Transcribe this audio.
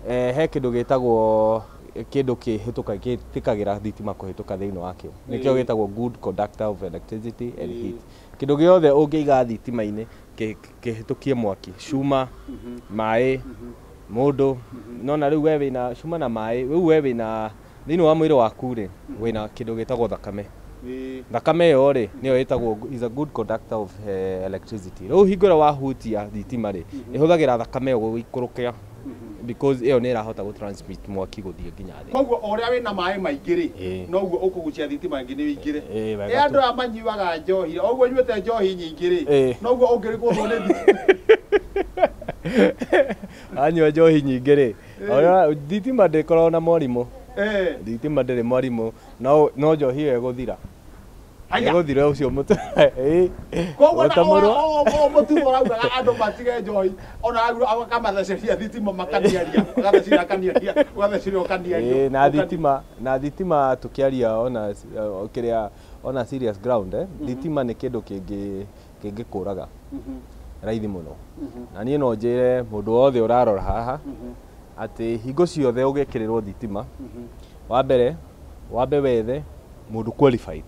He kĩndũ gĩtagwo kĩndũ kĩhĩtũka gĩtĩkagĩra thitima kũhĩtũka thĩinĩ wakĩo, nĩkĩo gĩtagwo good conductor of electricity and heat. Kĩndũ gĩothe ũngĩiga thitima-inĩ kĩhĩtũkie mwaki, cuma, maĩ, mũndũ, nona rĩu we wĩna cuma na maĩ, rĩu we wĩna thĩinĩ wa mwĩrĩ waku rĩ, wĩna kĩndũ gĩtagwo thakame. Thakame ĩyo rĩ, nĩyo ĩtagwo is a good conductor of electricity. Rĩu hingo ĩrĩa wahutia thitima rĩ, ĩhũthagĩra thakame ĩyo gũikũrũkia, because ĩyo nĩ ĩrahota gũ transmit mwaki gũthiĩ nginya thĩ. Koguo o ũrĩa wĩna maĩ maingĩ rĩ, noguo ũkũgucia thitima ĩngĩ nĩ ũingĩre. Ĩĩ, wega. Ĩ andũ aya manyuaga njohi, o ũguo ũnyuĩte njohi nyingĩ rĩ, noguo ũngĩrĩkũthwo nĩ thitima. Anyua njohi nyingĩ rĩ, thitima ndĩkoragwo na mwarimũ. Thitima ndĩrĩ mwarimũ, no njohi ĩyo ĩgũthira. Haya. Ĩgũthira ũcio mũtu. Koguo na Ũtamũrwo. mũtugo ũraugaga andũ matige njohi, ona akamatheceria thitima makaniaria, ũgatheceria akaniaria, ũgatheceria ũkaniaria. Ĩĩ, na thitima, na thitima tukiaria ona kĩrĩa ona serious ground, thitima nĩ kĩndũ kĩngĩ kĩngĩkũraga raithi mũno. Na niĩ no njĩre mũndũ wothe ũrarora haha atĩ hingo ciothe ũgĩkĩrĩrwo thitima, wa mbere wambe wethe mũndũ qualified.